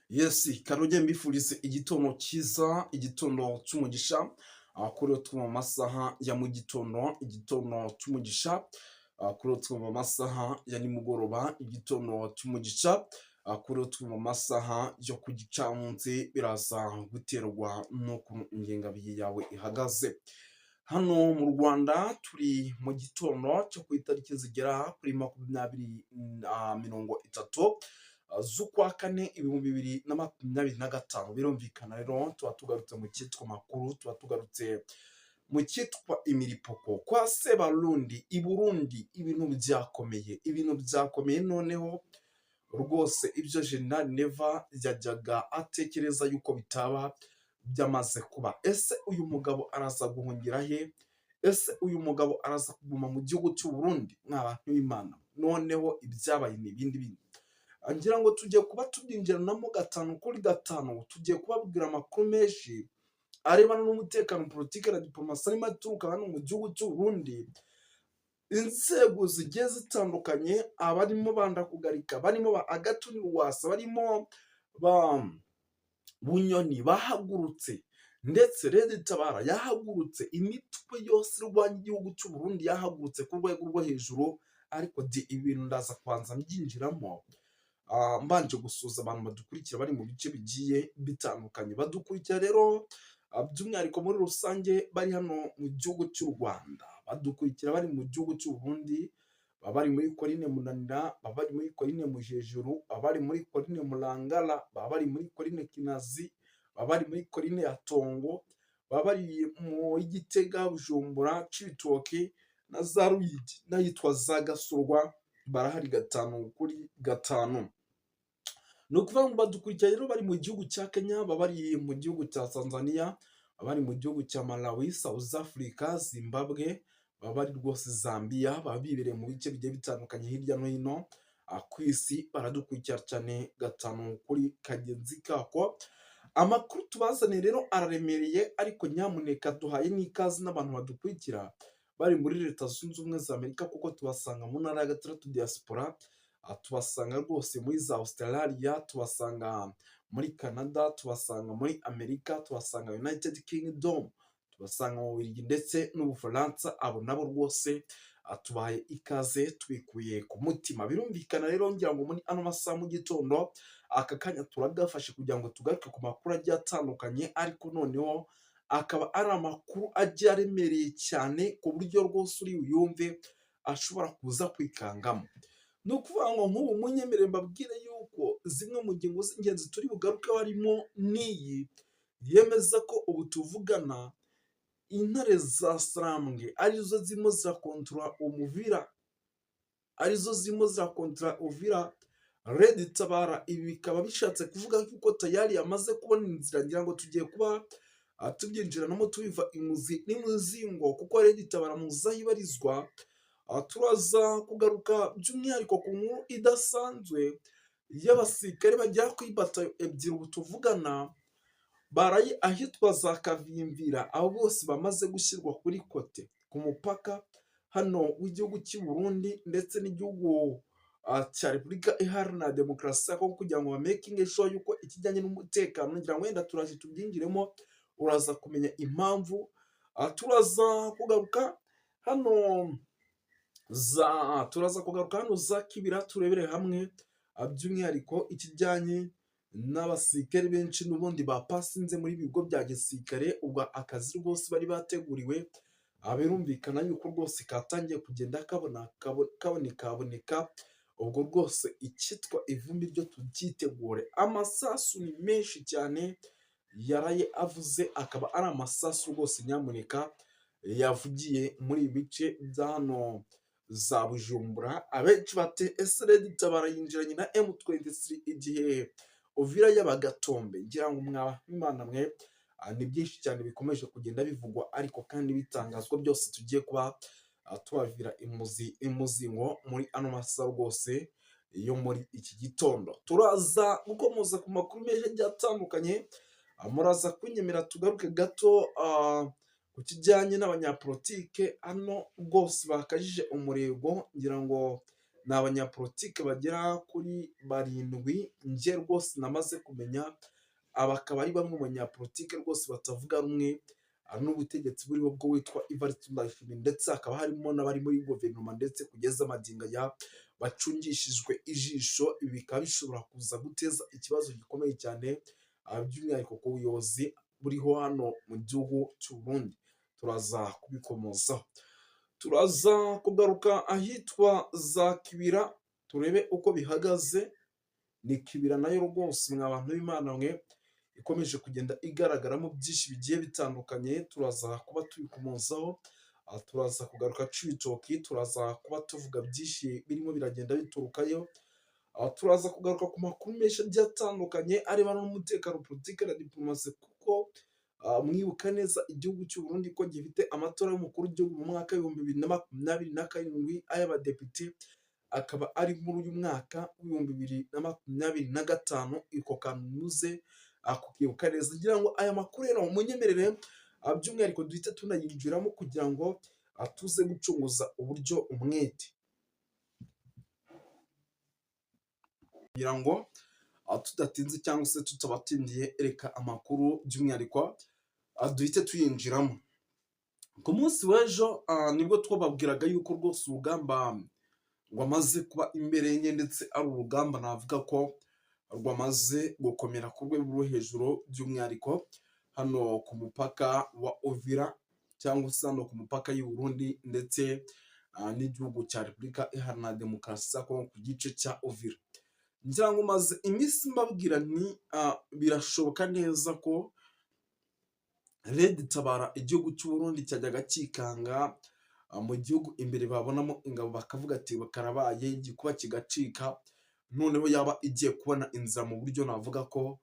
Yes, karoge mbifurize igitondo cyiza, igitondo cy'umugisha, kuri two mu masaha ya mu gitondo, igitondo cy'umugisha, kuri two mu masaha ya nimugoroba, igitondo cy'umugisha, kuri two mu masaha yo ku gicamunsi, biraza guterwa n'ukuntu ingengabihe yawe ihagaze. Hano mu Rwanda turi mu gitondo cyo ku itariki zigera kuri 20 na 30 z'ukwa kane 2025. Birumvikana rero tuba tugarutse mu cyitwa makuru, tuba tugarutse mu cyitwa imiripoko kwa Sebarundi i Burundi. Ibintu byakomeye, ibintu byakomeye. Noneho rwose ibyo General Neva yajyaga atekereza yuko bitaba byamaze kuba. Ese uyu mugabo araza guhungira he? Ese uyu mugabo araza kuguma mu gihugu cy'u Burundi? Mwa b'Imana, noneho ibyabaye ni ibindi bindi. Ngira ngo tugiye kuba tubyinjiranamo gatanu kuri gatanu. Tugiye kubabwira amakuru menshi arebana n'umutekano, politiki na diplomasi arimo aturuka hano mu gihugu cy'u Burundi. Inzego zigiye zitandukanye, abarimo Bandakugarika, barimo ba Agathon Rwasa, barimo ba Bunyoni bahagurutse, ndetse Red Tabara yahagurutse, imitwe yose irwanya igihugu cy'u Burundi yahagurutse ku rwego rwo hejuru. Ariko di ibintu ndaza kubanza mbyinjiramo mbanje gusuhuza abantu badukurikira bari mu bice bigiye bitandukanye. Badukurikira rero by'umwihariko muri rusange bari hano mu gihugu cy'u Rwanda, badukurikira bari mu gihugu cy'u Burundi, baba bari muri Colline Munanira, baba bari muri Colline Mujejuru, baba bari muri Colline Murangara, baba bari muri Colline Kinazi, baba bari muri Colline ya Tongo, baba bari mu Gitega, Bujumbura, Cibitoke na za Ruyigi n'ahitwa za Gasurwa, barahari gatanu kuri gatanu. Ni ukuvuga ngo badukurikira rero bari mu gihugu cya Kenya, baba bari mu gihugu cya Tanzania, baba bari mu gihugu cya Malawi, South Africa, Zimbabwe, baba bari rwose Zambia, baba bibereye mu bice bigiye bitandukanye hirya no hino ku isi, baradukurikira cyane gatanu kuri kagenzi kako. Amakuru tubazaniye rero araremereye, ariko nyamuneka duhaye n'ikaze n'abantu badukurikira bari muri Leta Zunze Ubumwe za Amerika, kuko tubasanga mu ntara ya gatandatu diaspora, tubasanga rwose muri za Australia, tubasanga muri Canada, tubasanga muri Amerika, tubasanga United Kingdom, tubasanga mu Bubiligi ndetse n'Ubufaransa. Abo nabo rwose tubahaye ikaze tubikuye ku mutima. Birumvikana rero ngira ngo muri ano masaha mu gitondo aka kanya turagafashe kugira ngo tugaruke ku makuru agiye atandukanye, ariko noneho akaba ari amakuru agiye aremereye cyane ku buryo rwose uri buyumve ashobora kuza kwikangamo. Ni ukuvuga ngo nk'ubu munyemerere mbabwire yuko zimwe mu ngingo z'ingenzi turi bugarukeho harimo n'iyi yemeza ko ubu tuvugana intare za Sarambwe arizo zirimo zirakontorora Umuvira, arizo zirimo zirakontorora Uvira. Red Tabara ibi bikaba bishatse kuvuga yuko tayari yamaze kubona inzira. Ngira ngo tugiye kuba tubyinjiranamo tubiva imuzi n'imuzingo, kuko Red Tabara muzi aho ibarizwa. Turaza kugaruka by'umwihariko ku nkuru idasanzwe y'abasirikare bagera kuri batayo ebyiri ubu tuvugana baraye ahitwa za Kavimvira. Abo bose bamaze gushyirwa kuri côté ku mupaka hano w'igihugu cy'u Burundi ndetse n'igihugu cya Repubulika Iharanira Demokarasi ya Kongo, kugira ngo bamakinge sure yuko ikijyanye n'umutekano, ngira ngo wenda turaje tubyinjiremo, uraza kumenya impamvu. Turaza kugaruka hano za turaza kugaruka hano za Kibira, turebere hamwe by'umwihariko ikijyanye n'abasirikare benshi n'ubundi bapasinze muri bigo bya gisirikare. Ubwo akazi rwose bari bateguriwe birumvikana yuko rwose katangiye kugenda kabona kaboneka. Ubwo rwose icyitwa ivumbi ryo tubyitegure. Amasasu ni menshi cyane yaraye avuze, akaba ari amasasu rwose nyamuneka yavugiye muri ibi bice bya hano za Bujumbura. Abenshi bati: "Ese Red Tabara yinjiranye na M23 igihe Uvira y'Abagatombe?" Ngira ngo mwaba Imana mwe, ni byinshi cyane bikomeje kugenda bivugwa ariko kandi bitangazwa, byose tugiye kuba tubavira imuzi imuzingo muri ano masaha rwose yo muri iki gitondo. Turaza gukomoza ku makuru menshi agiye atandukanye. Muraza kunyemera tugaruke gato ku kijyanye n'abanyapolitike hano rwose bakajije umurego. Ngira ngo Ni abanyapolitike bagera kuri 7 njye rwose namaze kumenya. Aba akaba ari bamwe mu banyapolitike rwose batavuga rumwe n'ubutegetsi buriho bwo witwa Evariste Ndayishimiye, ndetse hakaba harimo n'abari muri guverinoma, ndetse kugeza magingo aya bacungishijwe ijisho. Ibi bikaba bishobora kuza guteza ikibazo gikomeye cyane, by'umwihariko ku buyobozi buriho hano mu gihugu cy'u Burundi. Turaza kubikomozaho, turaza kugaruka ahitwa za Kibira turebe uko bihagaze. Ni Kibira nayo rwose, mwa bantu b'Imana mwe, ikomeje kugenda igaragaramo byinshi bigiye bitandukanye. Turaza kuba tubikomozaho. Turaza kugaruka Cibitoki, turaza kuba tuvuga byinshi birimo biragenda biturukayo. Turaza kugaruka ku makuru menshi agiye atandukanye arebana n'umutekano, politiki na diplomasi, kuko mwibuka neza igihugu cy'u Burundi ko gifite amatora y'umukuru w'igihugu mu mwaka w'2027, ay'abadepite akaba ari muri uyu mwaka w'2025. Ako kantu muze kukibuka neza. Ngira ngo aya makuru rero munyemerere by'umwihariko duhite tunayinjiramo kugira ngo tuze gucunguza uburyo umwete, kugira ngo tudatinze cyangwa se tutabatindiye, reka amakuru by'umwihariko duhite tuyinjiramo. Ku munsi w'ejo nibwo twababwiraga yuko rwose urugamba rwamaze kuba imbere nke, ndetse ari urugamba navuga ko rwamaze gukomera ku rwego rwo hejuru, by'umwihariko hano ku mupaka wa Uvira cyangwa se hano ku mupaka y'u Burundi ndetse n'igihugu cya Repubulika Iharanira Demokarasi ya Kongo ku gice cya Uvira. Ngira ngo maze iminsi mbabwira nti birashoboka neza ko Red Tabara igihugu cy'u Burundi cyajyaga cyikanga mu gihugu imbere babonamo ingabo bakavuga ati karabaye, igikuba kigacika, noneho yaba igiye kubona inzira mu buryo navuga ko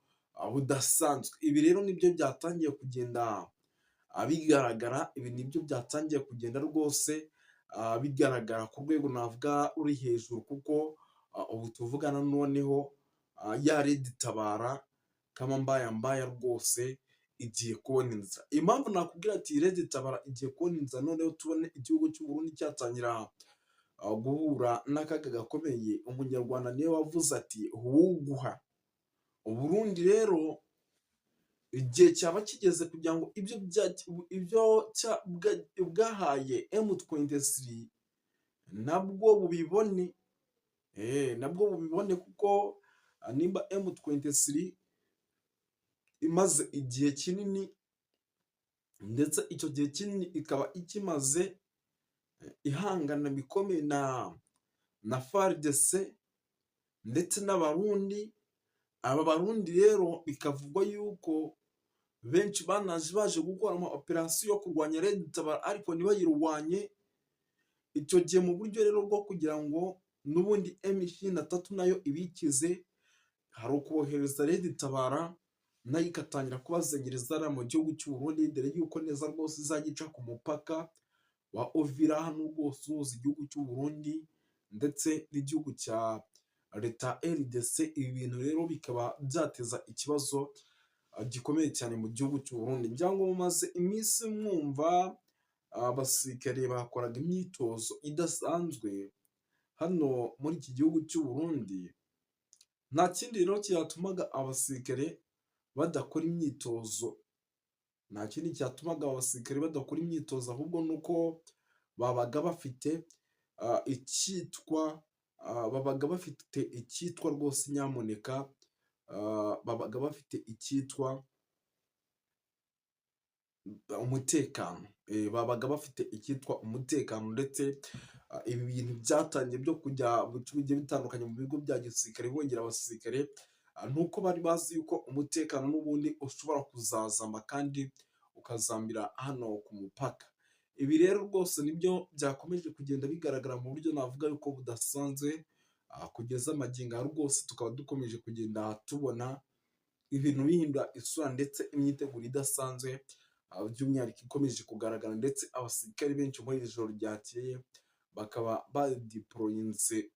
budasanzwe. Ibi rero nibyo byatangiye kugenda bigaragara, ibi nibyo byatangiye kugenda rwose bigaragara ku rwego navuga ruri hejuru, kuko ubu tuvugana noneho ya Red Tabara kama mbaya mbaya rwose igiye kubona inzira. Impamvu nakubwira ati Red Tabara igiye kubona inzira, noneho tubone igihugu cy'u Burundi cyatangira guhura n'akaga gakomeye, Umunyarwanda niwe wavuze ati uwuguha Uburundi rero igihe cyaba kigeze kugira ngo ibyo bwahaye M23 nabwo bubibone, nabwo bubibone, kuko nimba M23 imaze igihe kinini, ndetse icyo gihe kinini ikaba ikimaze ihangana bikomeye na FARDC ndetse n'Abarundi. Aba Barundi rero bikavugwa yuko benshi banaje baje gukora ama operasiyo yo kurwanya Red Tabara ariko ntibayirwanye. Icyo gihe mu buryo rero bwo kugira ngo n'ubundi M23 nayo ibikize, hari ukohereza Red Tabara nayo igatangira kubazengereza mu gihugu cy'u Burundi, dore yuko neza rwose izajya ica ku mupaka wa Uvira hano rwose uhuza igihugu cy'u Burundi ndetse n'igihugu cya leta RDC. Ibi bintu rero bikaba byateza ikibazo gikomeye cyane mu gihugu cy'u Burundi. Ngira ngo mumaze iminsi mwumva abasirikare bakoraga imyitozo idasanzwe hano muri iki gihugu cy'u Burundi. Nta kindi rero cyatumaga abasirikare badakora imyitozo, nta kindi cyatumaga abasirikare badakora imyitozo, ahubwo ni uko babaga bafite icyitwa rwose nyamuneka, babaga bafite icyitwa umutekano, babaga bafite icyitwa umutekano. Ndetse ibi bintu byatangiye byo kujya mu bice bigiye bitandukanye mu bigo bya gisirikare bongera abasirikare, ni uko bari bazi yuko umutekano n'ubundi ushobora kuzazamba kandi ukazambira hano ku mupaka. Ibi rero rwose nibyo byakomeje kugenda bigaragara mu buryo navuga yuko budasanzwe, kugeza magingo aya rwose tukaba dukomeje kugenda tubona ibintu bihindura isura, ndetse imyiteguro idasanzwe by'umwihariko ikomeje kugaragara, ndetse abasirikare benshi muri iri joro ryakeye bakaba badeployinzwe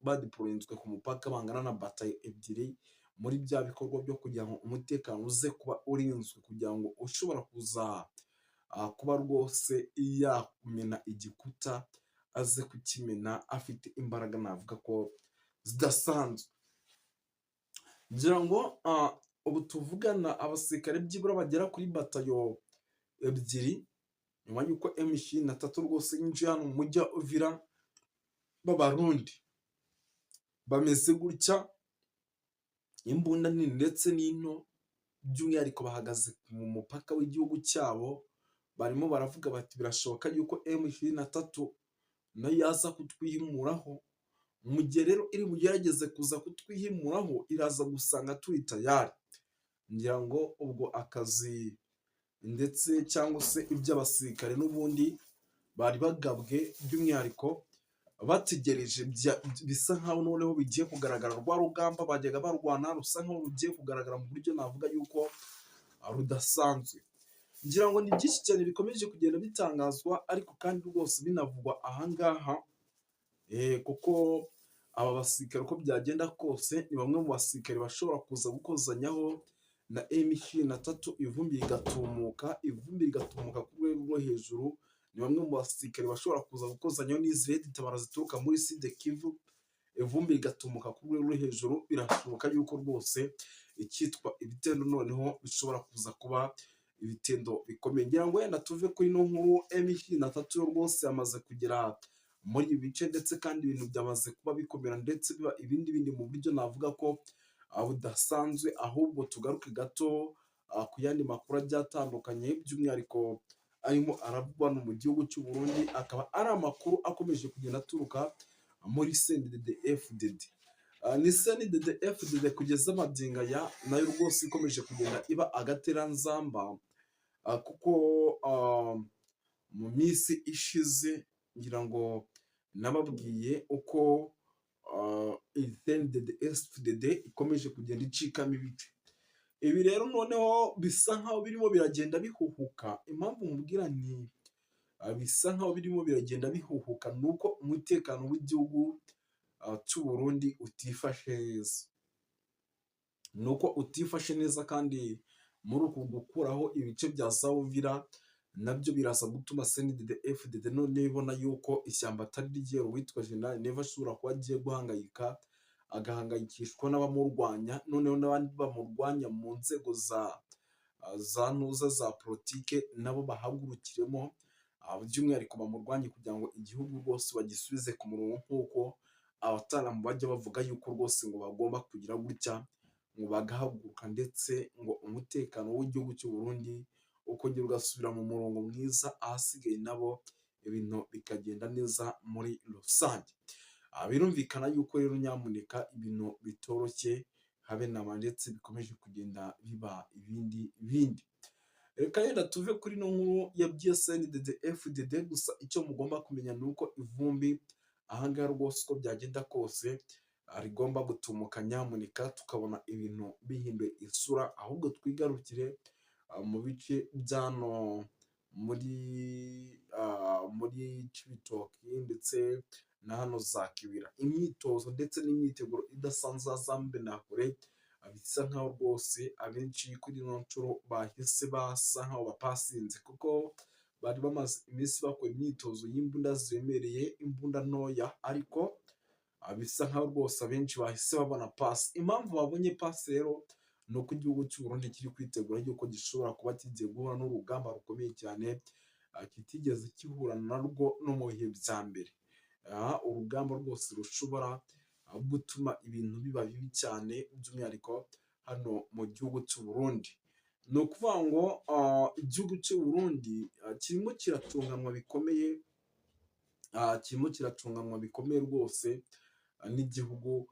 ku mupaka bangana na batayo 2 muri bya bikorwa byo kugira ngo umutekano uze kuba urinzwe, kugira ngo ushobora kuza kuba rwose yamena igikuta aze kukimena afite imbaraga navuga ko zidasanzwe. Ngira ngo ubu tuvugana abasirikare byibura bagera kuri batayo 2, nyuma y'uko M23 rwose yinjiye hano mu mujyi wa Uvira, b'Abarundi bameze gutya, imbunda nini ndetse n'into, by'umwihariko bahagaze mu mupaka w'igihugu cyabo, barimo baravuga bati: "Birashoboka yuko M23 nayo yaza kutwihimuraho. Mu gihe rero iri bugerageze kuza kutwihimuraho, iraza gusanga turi tayari." Ngira ngo ubwo akazi ndetse cyangwa se iby'abasirikare n'ubundi bari bagabwe, by'umwihariko bategereje, bisa nkaho noneho bigiye kugaragara. Rwa rugamba bajyaga barwana rusa nkaho rugiye kugaragara mu buryo navuga yuko rudasanzwe. Ngira ngo ni byinshi cyane bikomeje kugenda bitangazwa, ariko kandi rwose binavugwa ahangaha, kuko aba basirikare uko byagenda kose ni bamwe mu basirikare bashobora kuza gukozanyaho na M23, ivumbi rigatumuka, ivumbi rigatumuka ku rwego rwo hejuru. Ni bamwe mu basirikare bashobora kuza gukozanyaho n'izi RED Tabara zituruka muri Sud Kivu, ivumbi rigatumuka ku rwego rwo hejuru. Birashoboka yuko rwose icyitwa ibitendo noneho bishobora kuza kuba ibitendo bikomeye. Ngira ngo wenda tuve kuri ino nkuru. M23 rwose yamaze kugera muri ibi bice, ndetse kandi ibintu byamaze kuba bikomera ndetse biba ibindi bindi mu buryo navuga ko budasanzwe. Ahubwo tugaruke gato ku yandi makuru agiye atandukanye, by'umwihariko arimo aravugwa mu gihugu cy'u Burundi, akaba ari amakuru akomeje kugenda aturuka muri CNDD FDD. Ni CNDD FDD kugeza magingo aya nayo rwose ikomeje kugenda iba agateranzamba, kuko mu minsi ishize ngira ngo nababwiye uko iyi CNDD FDD ikomeje kugenda icikamo ibice. Ibi rero noneho bisa nkaho birimo biragenda bihuhuka. Impamvu nkubwira nti bisa nkaho birimo biragenda bihuhuka ni uko umutekano w'igihugu cy'u Burundi utifashe neza, ni uko utifashe neza. Kandi muri uku gukuraho ibice bya za Uvira, nabyo biraza gutuma CNDD FDD noneho ibona yuko ishyamba atari ryeru. Uwitwa General Neva ashobora kuba agiye guhangayika, agahangayikishwa n'abamurwanya, noneho n'abandi bamurwanya mu nzego za ntuza za politike nabo bahagurukiremo, by'umwihariko bamurwanye kugira ngo igihugu rwose bagisubize ku murongo, nk'uko abataramu bajya bavuga yuko rwose ngo bagomba kugira gutya ngo bagahaguruka, ndetse ngo umutekano w'igihugu cy'u Burundi ukongera ugasubira mu murongo mwiza, ahasigaye nabo ibintu bikagenda neza muri rusange. Birumvikana yuko rero nyamuneka ibintu bitoroshye habe naba, ndetse bikomeje kugenda biba ibindi bindi. Reka yenda tuve kuri ino nkuru ya CNDD FDD. Gusa icyo mugomba kumenya ni uko ivumbi ahangaha rwose uko byagenda kose rigomba gutumuka nyamuneka, tukabona ibintu bihinduye isura. Ahubwo twigarukire mu bice by'hano muri Cibitoki ndetse na hano za Kibira, imyitozo ndetse n'imyiteguro idasanzwe za Mbenakure. Bisa nkaho rwose abenshi kuri ino nshuro bahise basa nkaho bapasinze, kuko bari bamaze iminsi bakora imyitozo y'imbunda ziremereye, imbunda ntoya, ariko bisa nkaho rwose abenshi bahise babona pass. Impamvu babonye pass rero ni uko igihugu cy'u Burundi kiri kwitegura yuko gishobora kuba kigiye guhura n'urugamba rukomeye cyane kitigeze gihura narwo no mu bihe bya mbere, urugamba rwose rushobora gutuma ibintu biba bibi cyane, by'umwihariko hano mu gihugu cy'u Burundi. Ni ukuvuga ngo igihugu cy'u Burundi kirimo kiracunganwa bikomeye, kirimo kiracunganwa bikomeye rwose n'igihugu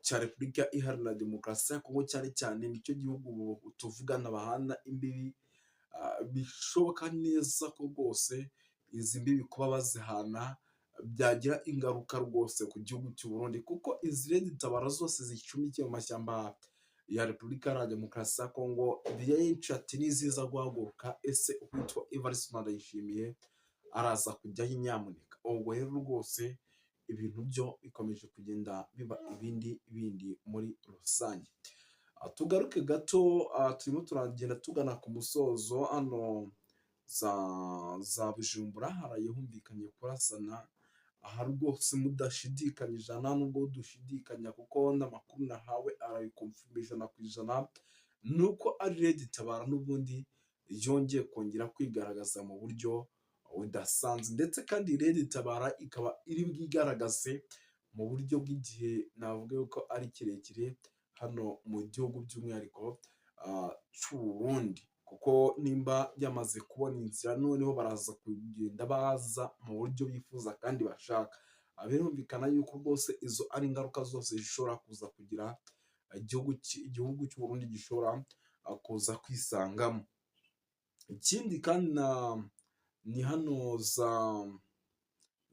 cya Repubulika Iharanira Demokarasi ya Kongo, cyane cyane nicyo gihugu ubu tuvugana bahana imbibi. Bishoboka neza ko rwose izi mbibi kuba bazihana byagira ingaruka rwose ku gihugu cy'u Burundi, kuko izi RED Tabara zose zicumbikiye mu mashyamba ya Repubulika Iharanira Demokarasi ya Kongo, benshi ati niziza guhaguruka, ese uwitwa Evariste Ndayishimiye araza kujyaho nyamuneka? Ubwo rero rwose ibintu byo bikomeje kugenda biba ibindi bindi muri rusange. Tugaruke gato, turimo turagenda tugana ku musozo. Hano za Bujumbura haraye humvikanye kurasana. Aha rwose mudashidikanya, nta nubwo dushidikanya, kuko n'amakuru nahawe arabiconfirma 100%, ni uko ari Red Tabara n'ubundi yongeye kongera kwigaragaza mu buryo budasanzwe. Ndetse kandi Red Tabara ikaba iri bwigaragaze mu buryo bw'igihe navuga yuko ari kirekire hano mu gihugu, by'umwihariko cy'u Burundi, kuko nimba yamaze kubona inzira, noneho baraza kugenda baza mu buryo bifuza kandi bashaka. Birumvikana yuko rwose izo ari ingaruka zose zishobora kuza kugira igihugu cy'u Burundi gishobora kuza kwisangamo. Ikindi kandi ni hano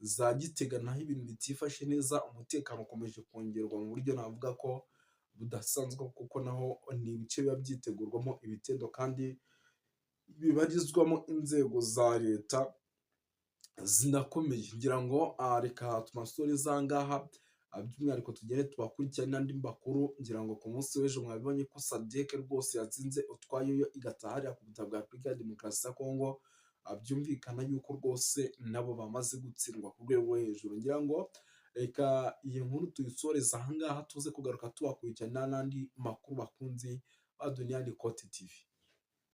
za Gitega, naho ibintu bitifashe neza, umutekano ukomeje kongerwa mu buryo navuga ko budasanzwe, kuko naho ni ibice biba byitegurwamo ibitero kandi bibarizwamo inzego za leta zinakomeye. Ngira ngo reka tumasoreze aha ngaha, by'umwihariko tugende tubakurikirane n'andi makuru. Ngira ngo ku munsi w'ejo mwabibonye ko SADC rwose yatsinze utwayo, yo igataha hariya ku butaka bwa Repubulika ya Demokarasi ya Kongo. Byumvikana yuko rwose nabo bamaze gutsindwa ku rwego rwo hejuru. Ngira ngo reka iyi nkuru tuyisoreze aha ngaha, tuze kugaruka tubakurikirana n'andi makuru, bakunzi ba Duniyani Koti TV.